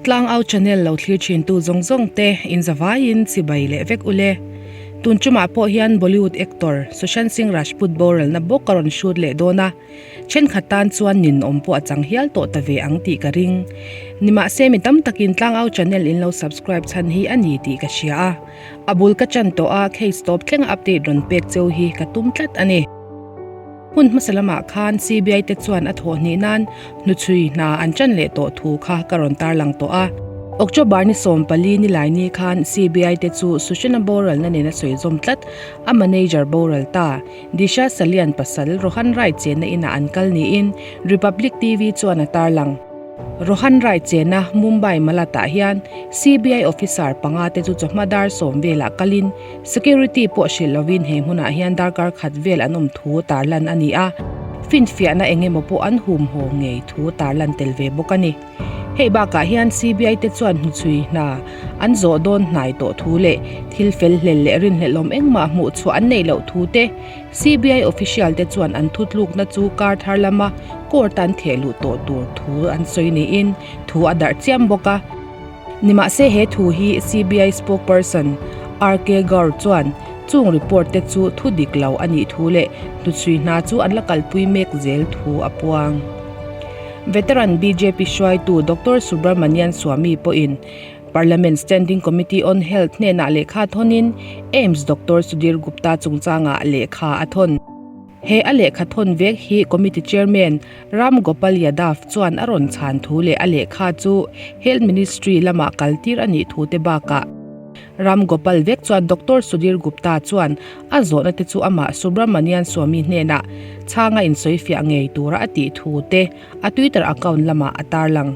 Tlangau channel lo thlir thintu zawng zawng te in zavaiin chibai leh vek ule. Tun tumah pawh hian Bollywood actor Sushant Singh Rajput boralna bawk a rawn shoot leh dawn a. Thenkhat tan chuan ninawm pawh a chang hial tawh ta ve ang tih ka ring. Nimahse mi tam takin Tlangau channel in lo subscribe chhan hi a ni tih ka hria a. A bul ka chan tawh a, case tawp thlenga update rawn pek cheu hi ka tum tlat a ni. Hun hmasa lamah khan CBI te chuan a thawh hnih nan hnuchhui hna an chan leh tawh thu kha ka rawn tarlang tawh a. October ni 14 nilaini khan CBI te chu Sushana boralna nena sawi zawm tlat a manager boral ta. Disha Salian pasal Rohan Rai chenna inah an kal niin Republic TV chuan a tarlang. Rohan Rai chenna Mumbai Malat-ah hian CBI officer panga te chu chawhma dar sawm velah kalin security pawh hrilh lovin he hmunah hian darkar khat vel an awm thu tarlan a ni a, finfiahna eng emaw pawh an hum haw ngei thu tarlan tel ve bawk a ni. Hei bakah hian CBI te chuan hnuchhui hna an zawh dawn hnai tawh thu leh thil fel hlel leh rinhlelhawm engmah hmuh chhuah an neih loh thu te CBI official te chuan an thutlukna chu kar thar lama court an theh luh tawh tur thu an sawi niin thu a darh chiam bawk a. Nimahse he thu hi CBI spokesperson RK Gaur chuan chung report te chu thu dik lo a nih thu leh hnuchhui hna chu an la kalpui mek zel thu a puang. Veteran bjp hruaitu Doctor Subramanian Swamy pawhin Parliament Standing Committee on Health hnenah lehkha thawnin AIIMS Doctor Sudhir Gupta chungchangah lehkha a thawn. He a lehkha thawn vek hi Committee Chairman Ram Gopal Yadav chuan a rawn chhan thu leh a lehkha chu Health Ministry lamah kaltir a nih thu te bakah Ram Gopal vek chuan Doctor Sudhir Gupta chuan a zawhna te chu amah Subramanian Swamy hnenah chhanga insawifiah ngei tura a tih thu te a Twitter account lamah a tarlang.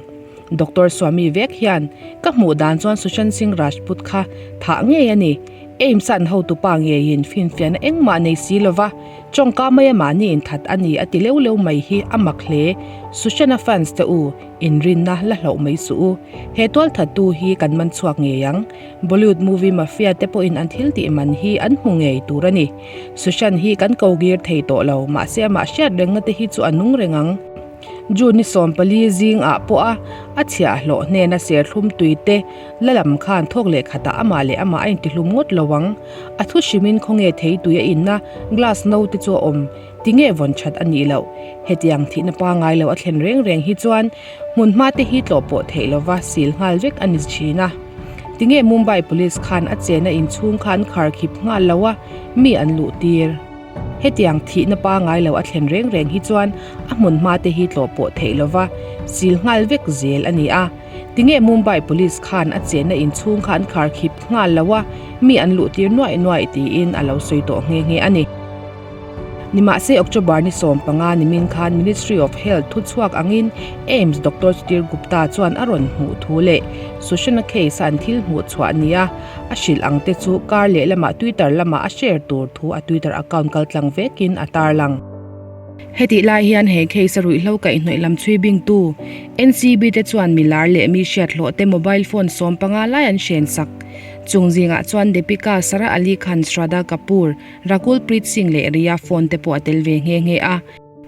Doctor Swamy vek hian, Ka hmuh dan chuan Sushant Singh Rajput kha thah ngei a ni. AIIMS a an hotupa ngeiin finfiahna engmah nei si lova tawngka maia mahni inthat a ni a ti leuh leuh mai hi a mak hle. Sushant-a fans te u, Inrinna la hlauh mai suh u. He tualthattu hi kan man chhuak ngei ang. Bollywood movie mafia te pawhin an thil tih man hi an hmu ngei tur a ni. Sushant hi kan ko gir thei tawh lo, mahse amah hriat rengna te hi chu a nung reng ang. June ni 14 zing ah pawh a a chhiahhlawh hnena serthlum tui te la lam khan thawk leh khatah amah leh amah a intihlum ngawt lo ang. A thu hrimin khawnge thei tui a inna glass no te chu a awm. Tinge vawn that a nih loh? Hetiang thihna pangai lo a thlen reng reng hi chuan hmun hma te hi tlawh pawh theih lova sil nghal vek a ni thin a. Tinge Mumbai Police khan a chena inchhung kha an khar khip nghal lo a, mi an luh tir? Hetiang thihna pangai lo a thlen reng reng hi chuan a hmun hma te hi tlawh pawh theih lova sil nghal vek zel a ni a. Tinge Mumbai Police khan a chenna inchhung kha an khar khip nghal lo a, mi an luh tir nuaih nuaih tiin a lo sawi tawh nghe nghe a ni. Nimahse October ni 15 nimin khan Ministry of Health thuchhuak angin AIIMS Doctor Sudhir Gupta chuan a rawn hmuh thu leh Sushant-a case a an thil hmuh chhuah nia a hrilh ang te chu kar leh lamah Twitter lamah a share tur thu a Twitter account kaltlang vekin a tarlang. Hetih lai hian he case a ruihhlo kaihhnawih lam chhui bingtu NCB te chuan milar leh mi hriathlawh te mobile phone 15 lai an hren sak. Chung zingah chuan Deepika, Sara Ali Khan, Shraddha Kapoor, Rakul Preet Singh leh Riya phone te pawh a tel ve nghe nghe a.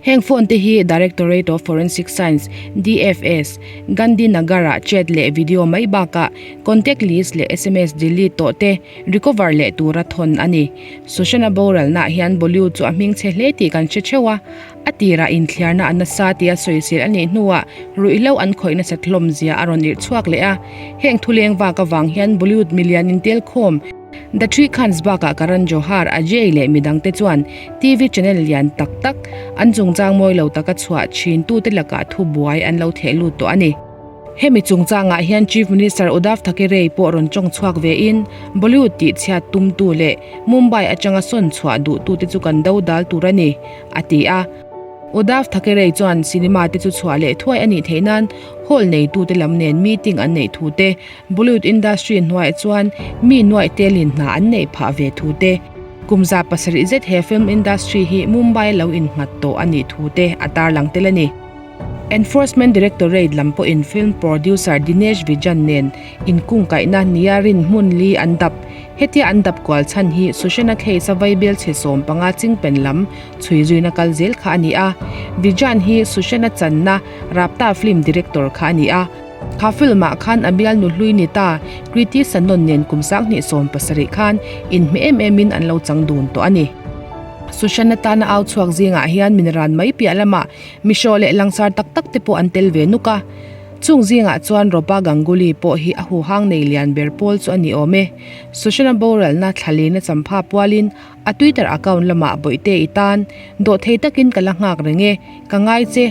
Heng phone te hi Directorate of Forensic Science, DFS, Gandhinagar-ah chat leh video mai bakah contact list leh sms delete tawh te recover leh tura thawn a ni. Sushant-a boralnaah hian Bollywood chu a hming chhe hle tih kan hre theuh a, a tirah inthliarna a nasa tia sawisel a nih hnuah ruihhlo an khawih nasat hlawm zia a rawn irh chhuak leh a. Heng thuleng vak avang hian Bollywood milian intelkhawm, The Three Khans bakah Karan Johar, Ajay leh midangte chuan TV channel lian tak tak an chungchang mawi lo taka chhuah thintute lakah thubuai an lo theh lut tawh a ni. Hemi chungchangah hian Chief Minister Uddhav Thackeray pawh rawn tawng chhuak vein Bollywood tihchhiat tumtu leh Mumbai atanga sawn chhuah duhtute chu kan do dal tur a ni, a ti a. Uddhav Thackeray chuan cinema te chu chhuah leh thuai a nih theih nan hall neitute lam nen meeting an neih thu te Bollywood industry hnuaiah chuan mi nuaih telin hna an neih phah ve thu te, kum 700 zet he film industry hi Mumbai lo innghat tawh a nih thu te a tarlang tel a ni. Enforcement Directorate lam pawhin film producer Dinesh Vijan nen inkungkaihna nia rin hmun li an dap. Hetia an dap kual chhan hi Sushant-a case-a vaibel chhe 15 chingpen lam chhui zuina kal zel kha a ni a. Vijan hi Sushant-a channa Raabta film director kha a ni a. Kha film-ah khan a bialnu hlui ni ta Kriti Sanon nen kum 2017 khan inhmeh em emin an lo chang dun tawh a ni. Sushant atana au chhuak zingah hian min ran mai piah lamah mihraw leh langsar tak tak te pawh an tel ve nuk a. Chung zingah chuan Ropa Ganguly pawh hi a huhang nei lian ber pawl chu a ni awm e. Sushant-a boralna thlalina champha pualin A Twitter account lamah Bawihte i tan, dawhthei takin ka la nghak reng e, ka ngai che,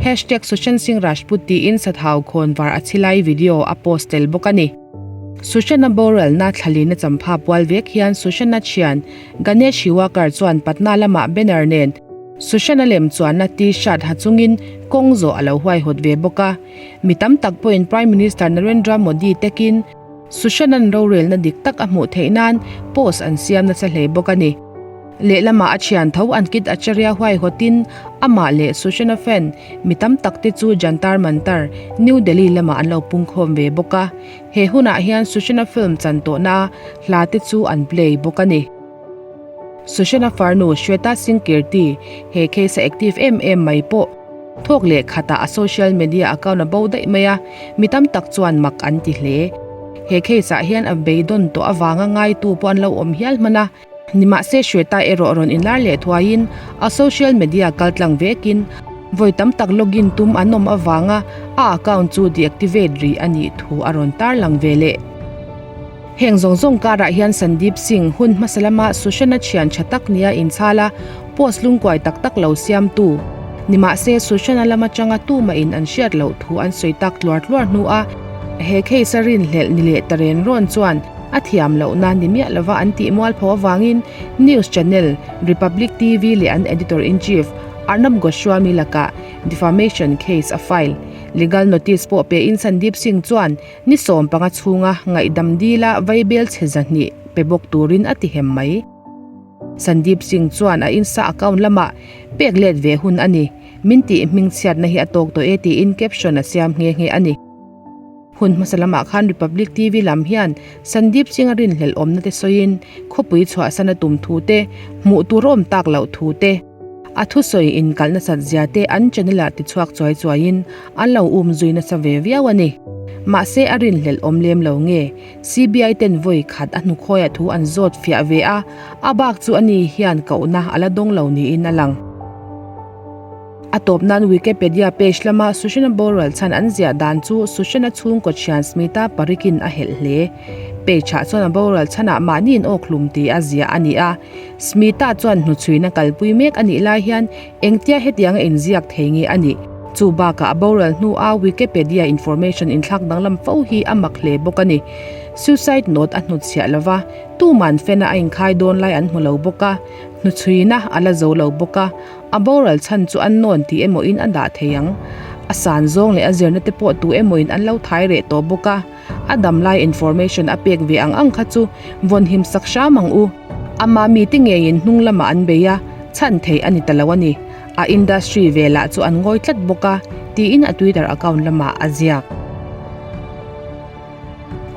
hashtag Sushant Singh Rajput tiin sathau khawn var a chhi lai video a post tel bawk a ni. Sushant-a boralna thlalina champha pual vek hian Sushant-a thian Ganesh Hiwakar chuan Patna lamah banner nen Sushant-a lem chuanna T-shirt ha chungin kawng zawh a lo huaihawt ve bawk a. Mi tam tak pawhin Prime Minister Narendra Modi takin Sushant-a'n rorelna dik tak a hmuh theih nan post an siam nasa hle bawk a ni. Lehlamah a thian tho Ankit Acharya huaihawtin amah leh Sushant-a fan mi tam tak te chu Jantar Mantar, New Delhi lamah an lo pungkhawm ve bawk a. He hunah hian Sushant-a film chan tawhna hla te chu an play bawk a ni. Sushant-a farnu Shweta Singh Kirti he case a active em em mai pawh thawk leh khatah a social media account a bo daih mai a, mi tam tak chuan mak an ti hle. He case ah hian a beidawn tawh avanga ngaitu pawh an lo awm hial hman a, nimahse Shweta erawh rawn inlar leh thuaiin a social media kaltlang vekin vawi tam tak login tum an awm avanga a account chu deactivate rih a nih thu a rawn tarlang ve leh. Heng zawng zawng karah hian Sandeep Singh hun hmasa lama Sushant-a thian tha tak nia inchhal a, post lungkuai tak tak lo siamtu. Nimahse, Sushant-a lam atanga tumahin an hriat loh thu an sawi tak tluar tluar hnu a, he case a rinhlelh ni leh ta ren rawn chuan a thiam lohna ni miah lova an tih mualpho avangin news channel Republic TV leh an editor-in-chief Arnab Goswami lakah defamation case a file. Legal notice pawh pein Sandeep Singh chuan Ni 15 chhunga ngaihdam dila vaibel chhe 200 pe bawk turin a ti hem mai. Sandeep Singh chuan a Insta account lamah pek let ve hun a ni, min tih hming chhiatna hi a tawk tawh e tiin caption a siam nghe nghe a ni. Hun hmasa lamah khan Republic TV lam hian Sandeep Singh a rinhlelh awmna te sawiin khawpui chhuahsan a tum thu te, hmuh tur awm tak loh thu te, A thusawi inkalh nasat zia te an channel ah tichhuak chuai chuaiin an lo um zui nasa ve viau a ni. Mahse a rinhlelh awm lem lo nge, CBI ten vawi khat a hnukhawi a thu an zawt fiah ve a, a bak chu ani hian kohna a la dawng lo niin a lang. A tawp nan Wikipedia page lama Sushana boral chhan an ziah dan chu Sushana chhungkaw thian Smita Parikh-in a helh hle. Page ah chuan a boral chhanah mahniin awkhlum tih a ziah a ni a. Smita chuan hnuchhuina kalpui mek a nih lai hian engtia hetianga inziak thei nge a nih? Chu bakah a boral hnua Wikipedia information inthlak danglam fo hi a mak hle bawk a ni. Suicide note a hnutchhiah lova, tuman fena a inkhai dawn lai an hmu lo bawk a, hnuchhuina a la zo lo bawk a, a boral chhan chu an nawn tih emawin a dah thei ang. A san zawng leh a zirna te pawh tu emawin an lo thai reh tawh bawk a. A damlai information a pek ve ang ang kha chu vawnhim sak hram ang u. Ama mite ngeiin hnung lamah an bei a, chhan theih a ni ta lo a ni. A industry ve lah chu an ngawi tlat bawk a, tiin a Twitter account lamah a ziak.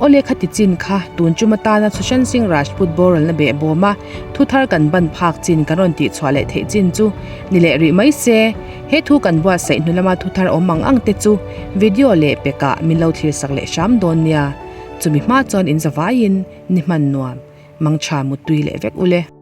Awle khati chin kha tun chum atana Sushant Singh Rajput boralna behbawm a, thuthar kan ban phak chin kan rawn tihchhuah leh theih chin chu ni leh rih mai se. He thu kan buatsaih hnu lama thuthar awm ang ang te chu video leh pekah min lo thlirsak leh hram dawn nia. Chumi hma chuan in zavaiin ni hman nuam, mangtha muttui leh vek ule.